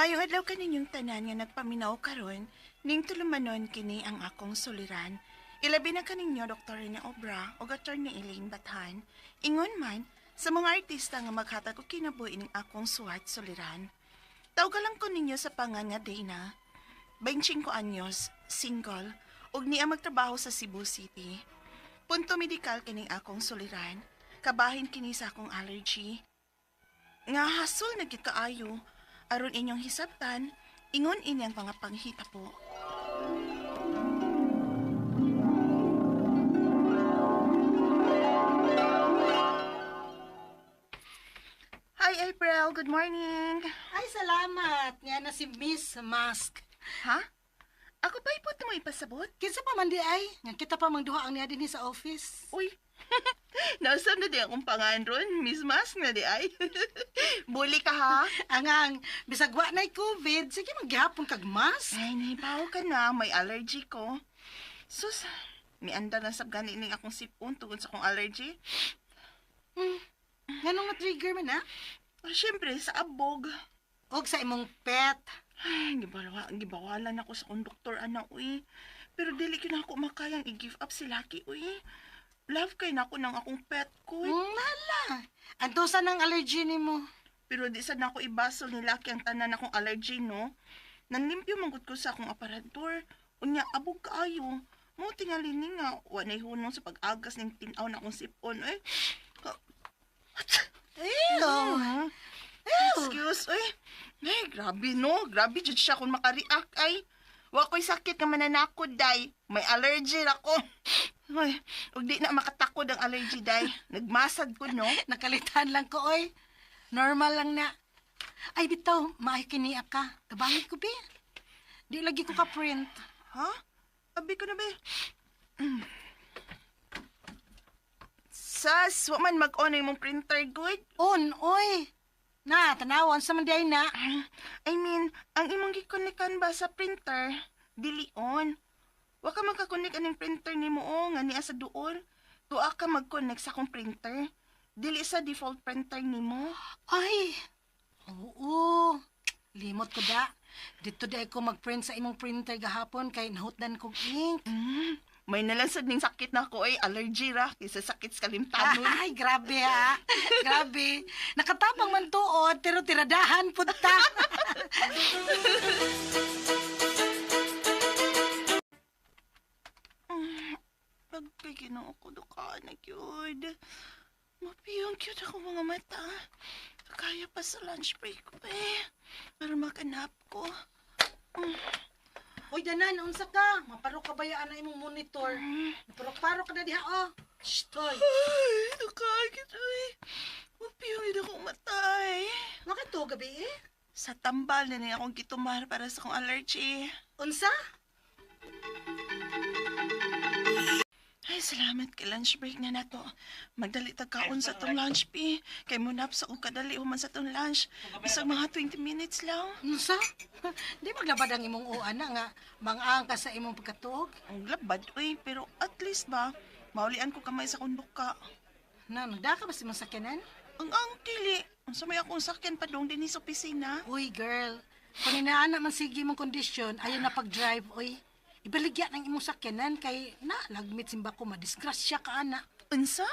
Mayong adlaw kaninyong tanan nga nagpaminaw karon, ning tulumanon kini ang akong suliran. Ilabi na kaninyo Dr. Rene Obra o Attorney Elaine Bathan. Ingon man sa mga artista nga maghatag og kinabuhi ning akong suwat suliran. Tawga lang ko ninyo sa pangan nga Dana. 25 anyos, single, ug niya magtrabaho sa Cebu City. Punto medikal kining akong suliran. Kabahin kini sa akong allergy. Nga hasol na gyud kaayo aron inyong hisabtan, ingon ini ang mga panghita po. Hi April, good morning. Ay, salamat. Nga na si Miss Mask. Ha? Ako ba ipot mo ipasabot? Kinsa pa man di ay? Nga kita pa mang duha ang niya dinhi sa office. Uy, nasam na di akong pangan ron. Miss Mask na di ay. Buli ka ha? Angang, bisag wa na'y COVID, sige maghapon kag mask. Ay, nahibaw ka na. May allergy ko. Sus, mianda na sab gani ning akong sipon tungod sa akong allergy. Nganong na-trigger man ha? Ah, syempre, sa abog. Og sa imong pet. Ay, gibawalan ako sa konduktor, ana, uy. Pero dili gyud na ako makayang i-give up si Lucky, uy. Love kay na ako ng akong pet ko, uy. Lala. Antusan ang allergy nimo. Pero di sad na ako ibasol ni Lucky ang tanan akong allergy, no? Nanlimpyo man gud ko sa akong aparador. Unya, abog kaayo. Mo tingali ni nga, wa na'y hunong sa pag-agas ning tin-aw na akong sipon, uy. Ew. Excuse, uy. Ay, grabe no. Grabe jud siya kung makareact ay. Wa ko'y sakit nga mananakod, day. May allergy ra ko. Ay, ug di na makatakod ang allergy, day. Nagmasad ko, no? Nakalitan lang ko, oy. Normal lang na. Ay, bitaw, maayo kini ka. Tabangit ko, bi. Di lagi ko ka-print. Ha? Abi ko na, be. Sas, wa man mag-on ang imong printer, good. On, oy. Na, tanawan sa man di ay na. I mean, ang imong gikonikan ba sa printer, dili on. Wa ka makakonek aning printer nimo o nga niya sa duol. Tuwa ka mag-connect sa akong printer. Dili sa default printer nimo. Ay, oo. Limot ko da. Dito di ko mag-print sa imong printer gahapon kay nahutdan kog ink. May nalansad ning sakit na ako ay allergy ra kaysa sakit sa kalimtanon. Ay, grabe ha. Grabe. Nakatabang man tuod, pero tiradahan pud ta. Pagkay Ginoo ko dukaan na gyud. Mapiyong cute ako mga mata. Kaya pa sa lunch break ko eh. Para makanap ko. Uy, Danan, unsa ka? Maparok ka ba yan na imong monitor? Maparok-parok ka na diha, oh. Shh, toy. Ay, dukaan gyud uy. Mapiyong gyud akong matay. Bakit to, gabi eh? Sa tambal na niya akong gitumar para sa akong allergy. Unsa? Ay, salamat kay lunch break na nato. Magdali tag kaon sa tong lunch, pi. Kay munap sa kong kadali human sa tong lunch. Bisag mga 20 minutes lang. Unsa? Di maglabad ang imong uan na nga. Mangaang ka sa imong pagkatuog. Ang labad, uy. Pero at least ba, maulian ko kamay sa akong buka. Na, nagda ka ba sa imong sakyanan? Ang dili. Unsa may akong sakyan pa dong dinhi sa opisina. Uy, girl. Kung inaana man sige imong kondisyon, ayaw na pag-drive, uy. Ibaligya ng imong sakyanan kay na lagmit simba ko madisgrasya ka ana. Unsa?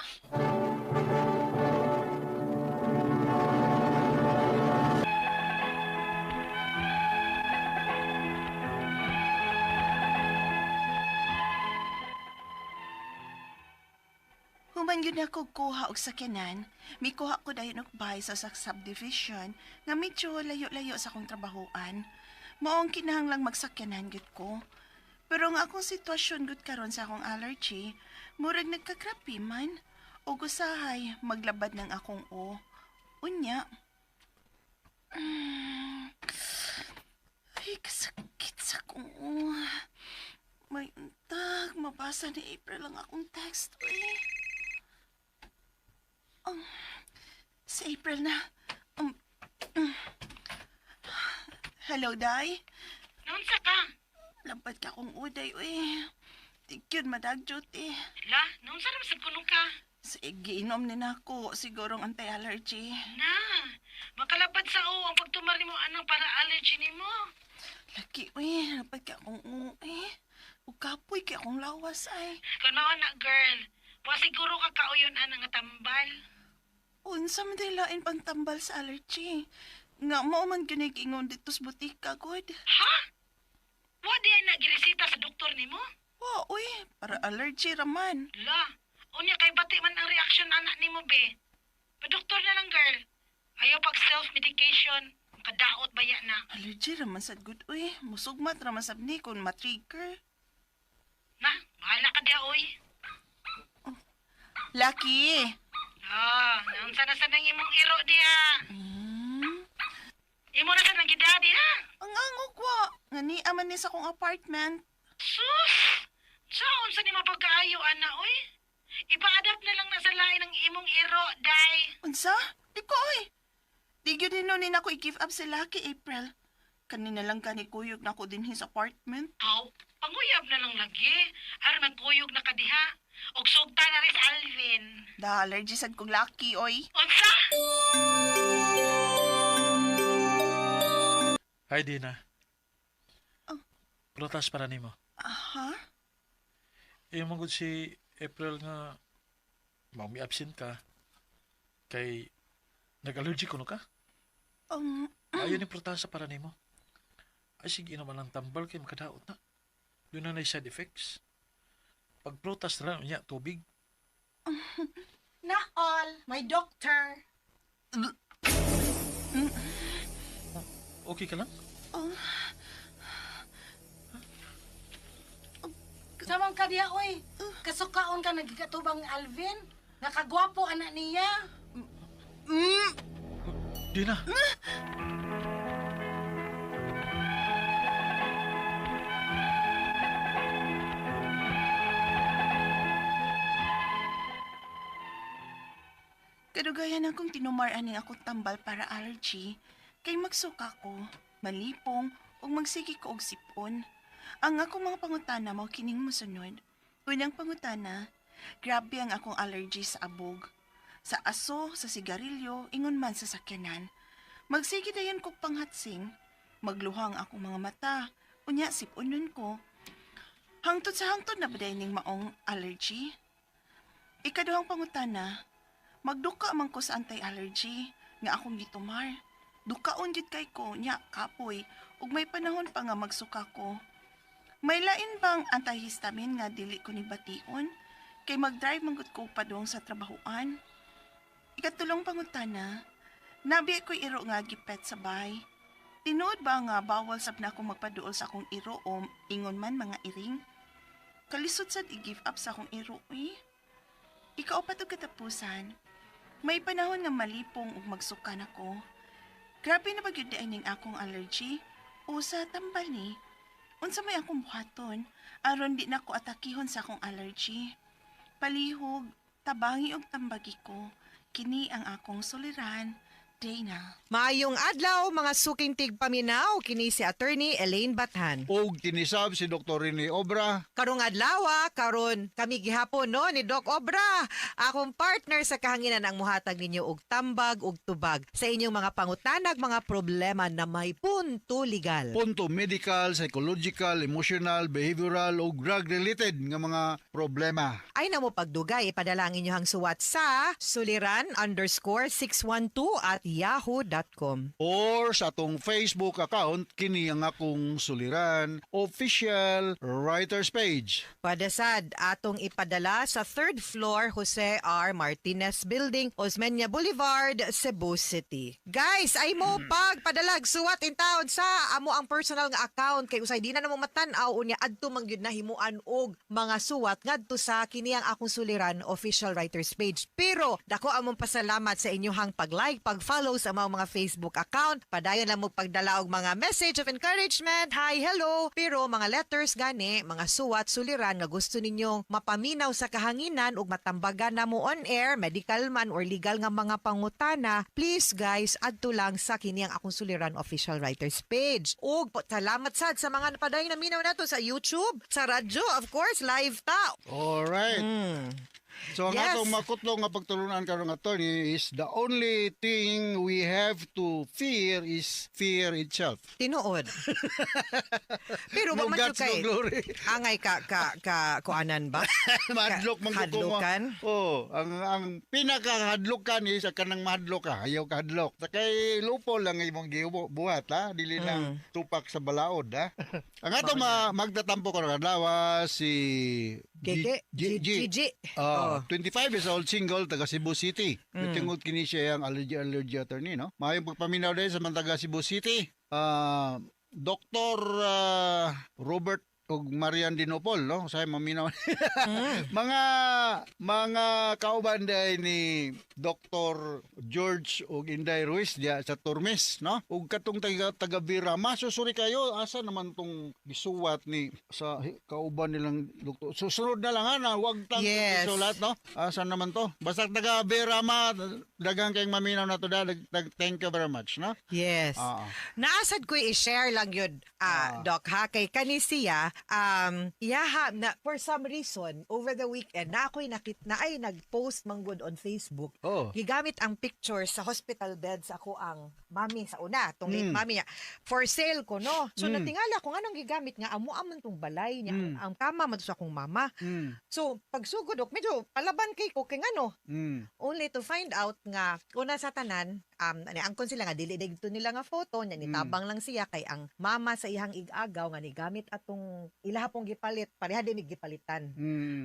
Human yun ako kuha og sakyanan, mikuha ko dayon og bahay sa sa subdivision nga medyo layo-layo sa akong trabahoan. Mao ang kinahanglang magsakyanan gyud ko. Pero ang akong sitwasyon gud karon sa akong allergy, murag nagkakrapi man. Og usahay maglabad ng akong o. Unya. Ay, kasakit sa akong o. May untag, mabasa ni April ang akong text. Uy. Si April na. Hello, Day. Naunsa ka? Lampad ka akong uday, uy. Thank you, madag duty. La, naunsa naman sad kuno ka? Sige, inom ni nako sigurong anti-allergy. Na, makalapad sa o ang pagtumar nimo anang para allergy nimo. Laki, uy, napad kay akong uwi. Ug kapoy kay akong lawas ay. Kun mao na girl, wa siguro ka kauyon ana nga tambal. Unsa man day lain pangtambal sa allergy? Nga mao man gyud ingon dito sa butika gud. Ha? Wa di ay nagiresita sa doktor nimo? Wa, uy, para allergy raman. La, unya kay bati man ang reaction anak nimo be. Pa-doktor na lang girl. Ayaw pag self-medication, kadaot baya na. Allergy raman sad gud uy. Musugmat raman sab ni kun matrigger. Na, bahala ka diya oy. Lucky. Ah, naunsa na sa nang imong iro diha. Imo na sa nang gida diha. Ang angok wa. Nga ni aman ni sa akong apartment. Sus! Saon sa nimo pagkaayo ana oy? Ipa-adapt na lang na sa lain ang imong iro, day. Unsa? Di ko oy. Di gyud ni ni nako i-give up si Lucky April. Kanina lang gani kuyog nako dinhi sa apartment. Aw, panguyab na lang lagi. Aron magkuyog na ka diha. Og sugta na rin sa Alvin. Da allergy sad kong Lucky oy. Unsa? Hi, Dina. Oh. Prutas para nimo. Aha. Iyo man gud si April nga maumi absent ka kay nag-allergy kuno ka. Ayo ni prutasa para nimo. Ay sige naman ang tambal kay makadaot na. Doon na side effects. Pag prutas na lang niya tubig. Na all, my doctor. Okay ka lang? Oh, Samang ka diha oy. Kasukaon ka nagkatubang ni Alvin. Nakagwapo anak niya. mm, Dina. Kadugayan akong tinumar aning akong tambal para allergy kay magsuka ko, malipong ug magsige ko og sipon. Ang akong mga pangutana mao kining mosunod. Unang pangutana, grabe ang akong allergy sa abog. Sa aso, sa sigarilyo, ingon man sa sakyanan. Magsige dayon kog panghatsing, magluha ang akong mga mata, unya sipunon ko. Hangtod sa hangtod na ba ning maong allergy? Ikaduhang pangutana, magduka man ko sa anti-allergy nga akong gitumar. Dukaon jud kay ko nya kapoy ug may panahon pa nga magsuka ko. May lain bang antihistamine nga dili ko ni bation? Kay mag-drive man gud ko padung sa trabahoan. Ikatulong pangutana, nabi ko'y iro nga gipet sa bahay. Tinuod ba nga bawal sab na akong magpaduol sa akong iro o ingon man mga iring? Kalisod sad i-give up sa akong iro eh. Ikaupat og katapusan, may panahon nga malipong ug magsuka nako. Grabe na ba gyud diay ning akong allergy? O sa tambal ni? Unsa may akong buhaton aron di nako atakihon sa akong allergy? Palihog, tabangi og tambagi ko. Kini ang akong suliran, Dana. Maayong adlaw mga suking tigpaminaw kini si Attorney Elaine Bathan. Og kinisab si Dr. Rene Obra. Karong adlaw, karon kami gihapon no ni Doc Obra. Akong partner sa kahanginan ang muhatag ninyo og tambag ug tubag sa inyong mga pangutanag mga problema na may punto legal. Punto medical, psychological, emotional, behavioral o drug-related nga mga problema. Ay namo pagdugay, ipadala ang inyong suwat sa suliran_612@yahoo.com. Or sa atong Facebook account, kini ang akong suliran official writers page. Padasad atong ipadala sa third floor Jose R. Martinez Building, Osmeña Boulevard, Cebu City. Guys, ay mo pagpadalag suwat in town sa amo ang personal nga account kay usay di na namo matan-aw unya adto man gyud nahimuan og mga suwat ngadto sa kini ang akong suliran official writers page. Pero dako among pasalamat sa inyohang pag-like, pag-follow sa among mga Facebook account. Padayon lang mo pagdala og mga message of encouragement, hi, hello. Pero mga letters gani, mga suwat, suliran nga gusto ninyong mapaminaw sa kahanginan ug matambagan na mo on air, medical man or legal nga mga pangutana, please guys, adto lang sa kini ang akong suliran official writers page. Ug salamat sad sa mga napadayon na minaw nato sa YouTube, sa radyo, of course, live ta. Alright. So ang atong makutlo nga pagtulunan karon, attorney, is the only thing we have to fear is fear itself. Tinuod. Pero No wa man guts, jud kay no glory. Angay ka ka ka kuanan ba? Mahadlok man gud ko mo. Hadlokan? Oh, ang pinakahadlokan is ang kanang mahadlok ka, ayaw ka hadlok. Sa kay lupo lang imong gibuhat ha, dili lang tupak sa balaod ha. Ang ato magtatampo karon adlaw si Gege? G, Gigi. Ah, 25 years old, single, taga Cebu City. Tingod kini siya ang allergy allergy attorney, no? Maayong pagpaminaw din sa mga taga Cebu City. Ah, Dr. Robert ug Marian Dinopol, no? Say maminaw. Mga kauban day ni Dr. George ug Inday Ruiz diya sa Tormes, no? Ug katong taga taga Birama, susuri kayo asa naman tong gisuwat ni sa kauban nilang doktor. Susunod na lang ha, na wag tang isulat, no? Asa naman to? Basta taga Birama, daghang kayong maminaw na to da. Thank you very much, no? Yes. Naasad ko i-share lang yun, Doc, ha? Kay kani siya, iyaha, na, for some reason, over the weekend, na ako'y nakit na ay nag-post manggod on Facebook. Gigamit ang picture sa hospital bed sa ako ang mami sa una, tong late mami niya. For sale ko, no? So, natingala ko anong gigamit nga, amo amon tong balay niya, ang kama man to sa akong mama. So, pagsugod, Dok, medyo palaban kay ko, kay ngano, only to find out nga una sa tanan ani angkon sila nga dili dito nila nga photo nya nitabang lang siya kay ang mama sa iyang igagaw nga nigamit atong ilaha pong gipalit pareha din mig gipalitan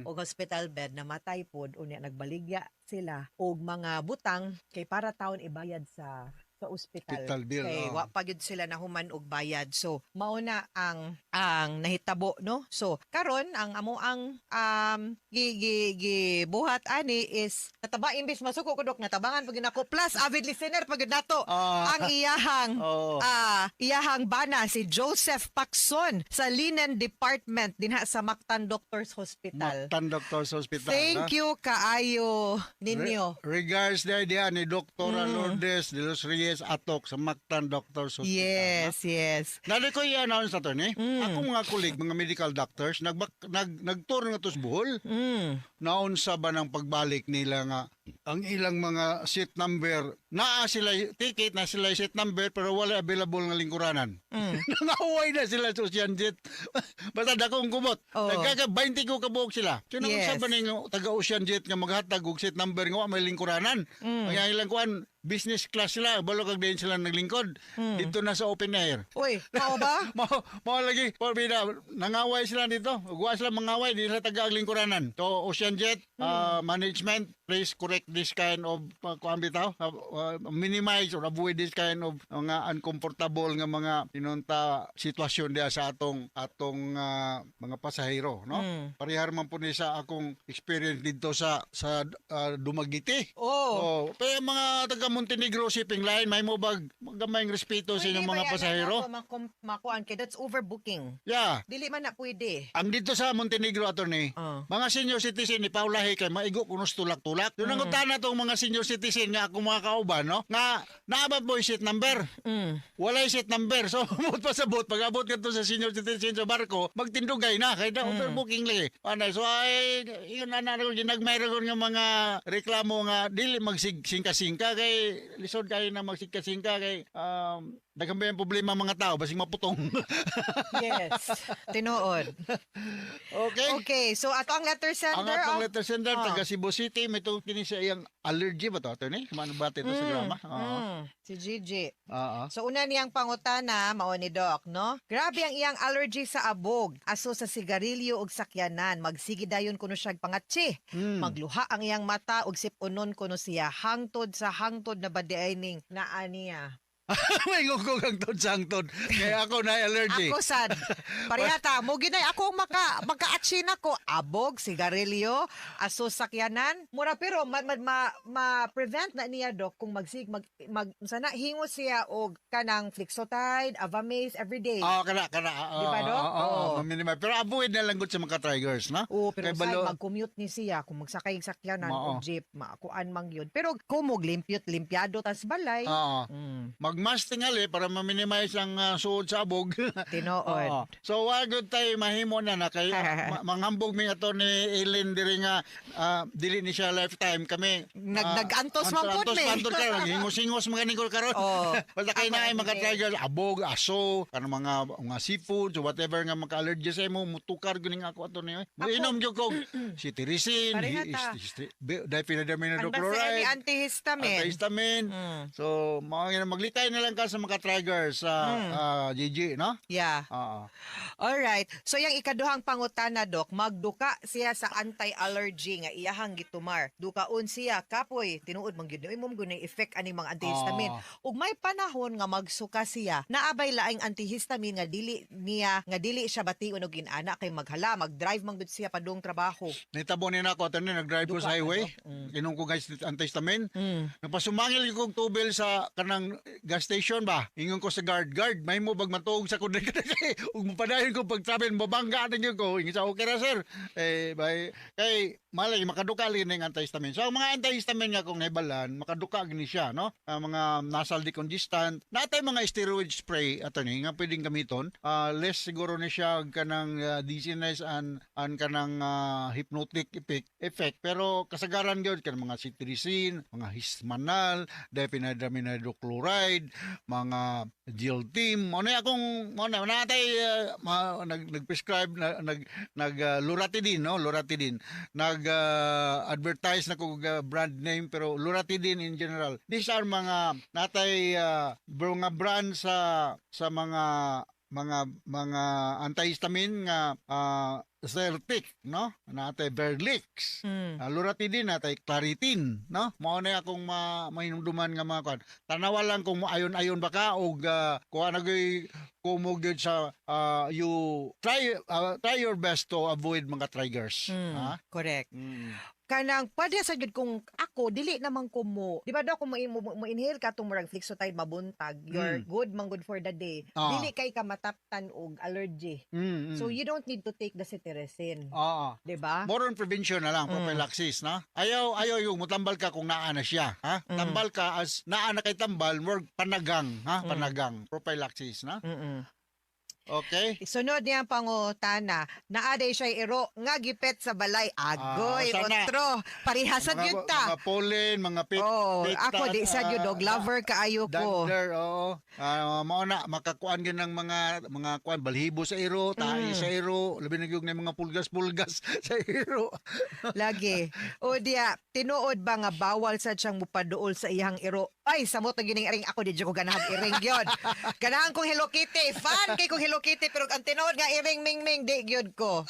og hospital bed, namatay pod unya nagbaligya sila og mga butang kay para taon ibayad sa ospital. Hospital bill, Kay wa pa gyud sila nahuman og bayad. So mao na ang nahitabo, no? So karon ang amo ang gi, gi, gibuhat ani is nataba imbis masuko ko, Dok, natabangan pag nako plus avid listener pag nato ang iyahang iyahang bana si Joseph Pacson sa Linen Department dinha sa Mactan Doctors Hospital. Mactan Doctors Hospital. Thank ha? you kaayo ninyo. Regards dahil diha ni Dr. Lourdes de los Reyes Atok sa Mactan Doctors Hospital. Yes. Nali ko i-announce na to ni. Akong mga colleague, mga medical doctors, nag-tour nga to sa Bohol. Naunsa ba ng pagbalik nila nga ang ilang mga seat number, naa sila ticket, na sila seat number, pero wala available nga lingkuranan. Nangaway na sila sa Ocean Jet. Basta dakong kumot. Nagkaka 20 ko kabuok sila. So naunsa ba ning taga Ocean Jet nga maghatag og seat number nga wa may lingkuranan? Ang ilang kuan business class sila, balo kag diin sila naglingkod. Dito na sa open air. Uy, mao ba? Mao lagi, por bida, nangaway sila dito. Ug wa sila mangaway, di sila taga ang lingkuranan. So Ocean Jet management, please correct this kind of kuan bitaw, minimize or avoid this kind of mga uncomfortable nga mga inunta sitwasyon diha sa atong atong mga pasahero, no? Parehar man po ni sa akong experience dito sa Dumaguete. Oh, pero mga taga Montenegro Shipping Line, may mo bag gamayng respeto sa inyong Pwede mga ba yan pasahero? na ako makuan kay that's overbooking. Yeah. Dili man na pwede. Ang dito sa Montenegro, attorney, mga senior citizen ni Paulahi kay maigo kunos tulak-tulak. Doon ang mm. tong mga senior citizen nga ako mga kauban, no? Nga naabot mo yung seat number. Walay seat number. So, mut pa sa boat. Pag abot ka to sa senior citizen sa barko, magtindugay na. Kaya na overbooking lagi. Ano, so ay, yun na na, ginagmay ra nga mga reklamo nga dili magsigka-singka kay lisod kayo na magsigka-singka kay daghan ba yung problema mga tao basig maputong. Yes. Tinuod. Okay. Okay, so ato ang letter Ang sender. atong oh. letter sender, taga Cebu City, may tungkol kini sa iyang allergy ba to, attorney? Kumano ba ito sa grama? Oo. Si Gigi. Oo. So una niyang pangutana mao ni Doc, no? Grabe ang iyang allergy sa abog, aso sa sigarilyo ug sakyanan. Magsige dayon kuno siya pangatsi. Magluha ang iyang mata ug sip-unon kuno siya hangtod sa hangtod na ba di ay ning naa niya. May ngukog ang tod sa hangtod. Kaya ako na allergy. Ako sad. Parehata mo ginay ako maka maka-atsi nako abog, sigarilyo, aso sakyanan. Mura pero ma-prevent na niya, Doc, kung magsig mag, mag sana hingo siya og kanang Flixotide, Avamase every day. Oo, kana, kana. Oo, Di ba, Doc? Oo, oo, Oo. ma-minimize. Pero avoid na lang gud sa mga triggers, no? Oo, pero Kay sad mag-commute ni siya kung magsakay og sakyanan Oo. og jeep, makuan mang yun. Pero kumog limpyot limpiado tas balay. Oo. Magmas tingali para ma-minimize ang suod sa abog. Tinuod. Oo. So wa gyud tay mahimo na na kay manghambog mi ato ni Ellen diri nga dili ni siya lifetime kami. Nag-antos man pud antos mi. man pud karon, hingos-hingos mga ningkol karon. Oo. Basta kay Ako naay na mga din. trigger, abog, aso, kanang mga seafood, so whatever nga maka-allergy sa imo, mutukar gyud ning ako ato ni. Muinom gyud kog cetirizine, Pareha ta. Diphenhydramine Ang basta hydrochloride, ni antihistamine. antihistamine. So, mga maglitay na lang ka sa mga triggers sa GG, no? Yeah. Oo. Alright. So, yung ikaduhang pangutana, Dok, magduka siya sa anti-allergy nga iyahang gitumar. Dukaon siya, kapoy, tinuod man gyud mo gyud effect aning mga antihistamine. Ug may panahon nga magsuka siya, naabay laing antihistamine nga dili niya nga dili siya bation og inana kay maghala, mag-drive man gyud siya padung trabaho. Nitabo ni nako attorney, nag-drive ko Duka, sa highway. ano? Inom ko guys antihistamine. Napasumangil ko kog tubel sa kanang gas station ba. Ingon ko sa guard, guard, may mo bag matuog sa kudre kay ug mapadayon ko pag travel mabangga na gyud ko. Ingon sa okay ra sir. Eh bay kay malay makaduka lagi ning antihistamine. So ang mga antihistamine nga kung nahibalan, makaduka gini siya, no? Ang mga nasal decongestant, natay mga steroid spray attorney nga pwedeng gamiton. Less siguro ni siya kanang dizziness and kanang hypnotic effect pero kasagaran gyud kanang mga cetirizine, mga hismanal, diphenhydramine hydrochloride, mga Giltim. Mo na akong mo na natay nag nag-prescribe na nag nag loratadine, no, loratadine. Nag advertise na ko og, brand name pero loratadine in general. These are mga natay mga brand sa mga antihistamine nga Zyrtec, no? Natay Verlix. Loratadine, natay Claritin, no? Mao na akong mahinumduman nga mga kuan. Tanawa lang kung ayon-ayon ba ka og kuha na gyud kumo gyud sa you try your best to avoid mga triggers. Ha? Correct. Mm. Kanang pwede sa gyud kung ako dili naman ko mo. Di ba daw kung mo inhale ka tong murag Flixotide mabuntag, you're good man good for the day. Dili kay ka mataptan og allergy. So you don't need to take the cetirizine. Di ba? More on prevention na lang, prophylaxis, na? Ayaw, ayaw yung mutambal ka kung naa na siya, ha? Tambal ka as naa na kay tambal, more panagang, ha? Panagang, prophylaxis, na? Mm. Okay? Sunod niya ang pangutana, naa day siya iro nga gipet sa balay. Agoy, Ah, sana. otro. Parihasad Mga, yun ta. mga pollen, mga pit, Oh, pit ako di sad yun, dog lover kaayo ko. Dander, oo. Mao na makakuan gyud ng mga kuan balhibo sa iro, tae sa iro, labi na gyud na mga pulgas-pulgas sa iro. Lagi. O diya, tinuod ba nga bawal sad siyang mupaduol sa iyang iro? Ay, samot na gining iring ako di jud ko ganahan iring gyud. Ganahan kong Hello Kitty. Fan kay kong Hello Kitty pero ang tinuod nga iring ming-ming di gyud ko.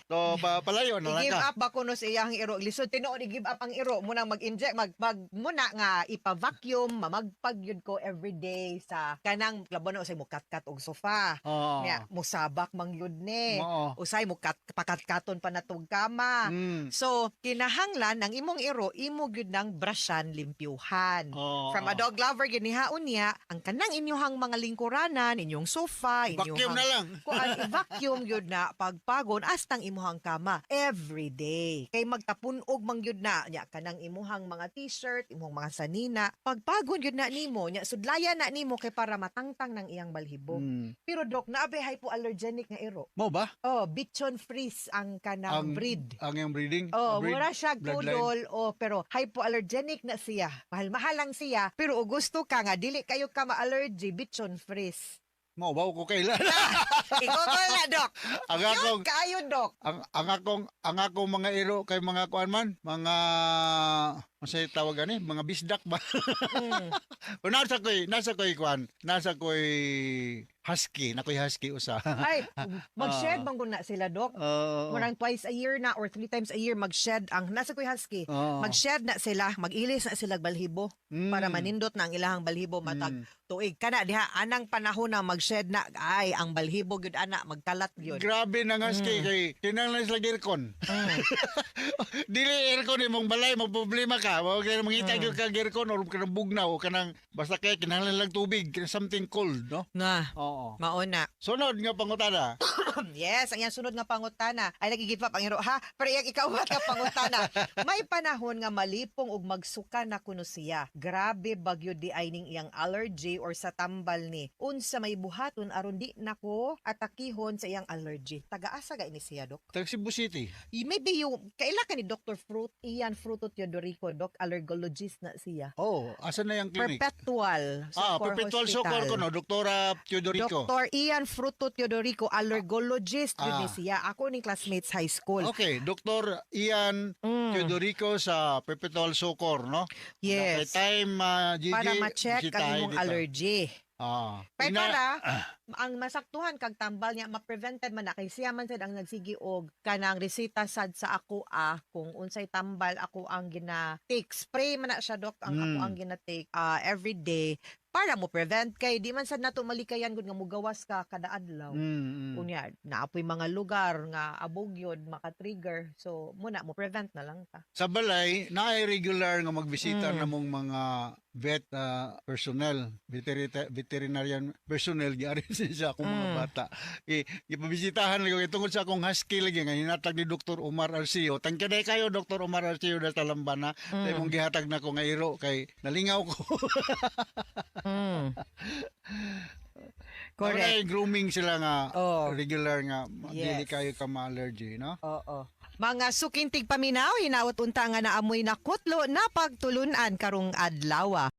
So palayo na lang I-give ka. up ba kuno sa iyang iro? Lisod tinuod i-give up ang iro muna mag-inject mag, mag muna nga ipa-vacuum mamagpag gyud ko every day sa kanang labo na usay mo kat-kat og sofa. Oo. Nya musabak man gyud ni. Oo. Usay mo kat pakatkaton pa natog kama. So, kinahanglan ang imong iro, imo gyud nang brashan limpyuhan. Oo. From a dog lover ginihaon niya ang kanang inyohang mga lingkuranan, inyong sofa, inyong Vacuum na lang. Kuan i-vacuum gyud na pagpagon astang imuhang kama every day. Kay magtapun-og man gyud na nya kanang imuhang mga t-shirt, imuhang mga sanina, pagpagon gyud na nimo nya sudlayan na nimo kay para matangtang ng iyang balhibo. Pero dok, naabe hypoallergenic nga iro. Mo ba? Oh, Bichon Frise ang kanang breed. Ang iyong breeding? Oh, Breed? mura siya bloodline? kudol, oh, pero hypoallergenic na siya. Mahal-mahal lang siya, pero og gusto ka nga dili kayo ka ma-allergy, Bichon Frise. Mo ba ko kailan? I-google na, Dok. Ang Yun, akong kaayo, Dok. ang akong mga iro kay mga kuan man, mga unsay tawag ani, mga bisdak ba? O nasa ko'y kuan, nasa ko'y husky, nakoy husky usa. Ay, mag-shed man na sila, Dok. Oo. Murang twice a year na or three times a year mag-shed ang nasa ko'y husky. Oo. Mag-shed na sila, mag-ilis na sila balhibo para manindot na ang ilahang balhibo matag tuig. Kana diha anang panahon na mag-shed na ay ang balhibo gyud ana magkalat gyud. Grabe nang husky kay kinahanglan sila aircon. Dili aircon imong balay mo problema ka. ka. Wa kay mangita gyud ka aircon or kanang bugnaw o kanang basta kay kinahanglan lang tubig, kanang something cold, no? Na, Oo. mauna. Sunod nga pangutana. Yes, ang iyang sunod nga pangutana. Ay, nag-give up ang iro, ha? Pero iyang ikaupat nga pangutana. May panahon nga malipong ug magsuka na kuno siya. Grabe bagyo di ay ning iyang allergy or sa tambal ni. Unsa may buhaton aron di nako atakihon sa iyang allergy? Taga-asa ga ini siya, Dok? Tag Cebu City. Maybe yung kaila ka ni Dr. Fruit, Ian Fruto Teodorico, Doc, allergologist na siya. Oh, asa na yung clinic? Perpetual Ah, Succour Perpetual Hospital. Succour ko no, Doktora Teodorico. Dr. Ian Fruto Teodorico, allergologist yun ni siya. Ako ni classmates high school. Okay, Dr. Ian Teodorico sa Perpetual Succour, no? Yes. Kay time, Gigi, Para ma-check ang bisitahin imong dito. allergy. Kay para ang masaktuhan kag tambal niya ma-prevented man na kay siya man sad ang nagsigi og kanang reseta sad sa ako kung unsay tambal ako ang gina take, spray man na siya, Dok, ang ako ang gina take every day para mo prevent kay di man sad nato malikayan gud nga mugawas ka kada adlaw. Unya naapoy mga lugar nga abog yun maka-trigger, so muna mo prevent na lang ta. Sa balay, naay regular nga magbisita namong mga vet personnel, veterinarian personnel giari sa akong mga bata. Gipabisitahan lagi ko tungod sa akong husky lagi nga hinatag ni Dr. Omar Arceo. Thank you kayo Dr. Omar Arceo da Talambana. Sa imong gihatag nako nga iro kay nalingaw ko. Correct. Correct. Grooming sila nga regular nga dili kayo ka ma-allergy, no? Oo. Mga suking tigpaminaw, hinaot unta nga naamoy na kutlo na pagtulunan karong adlaw.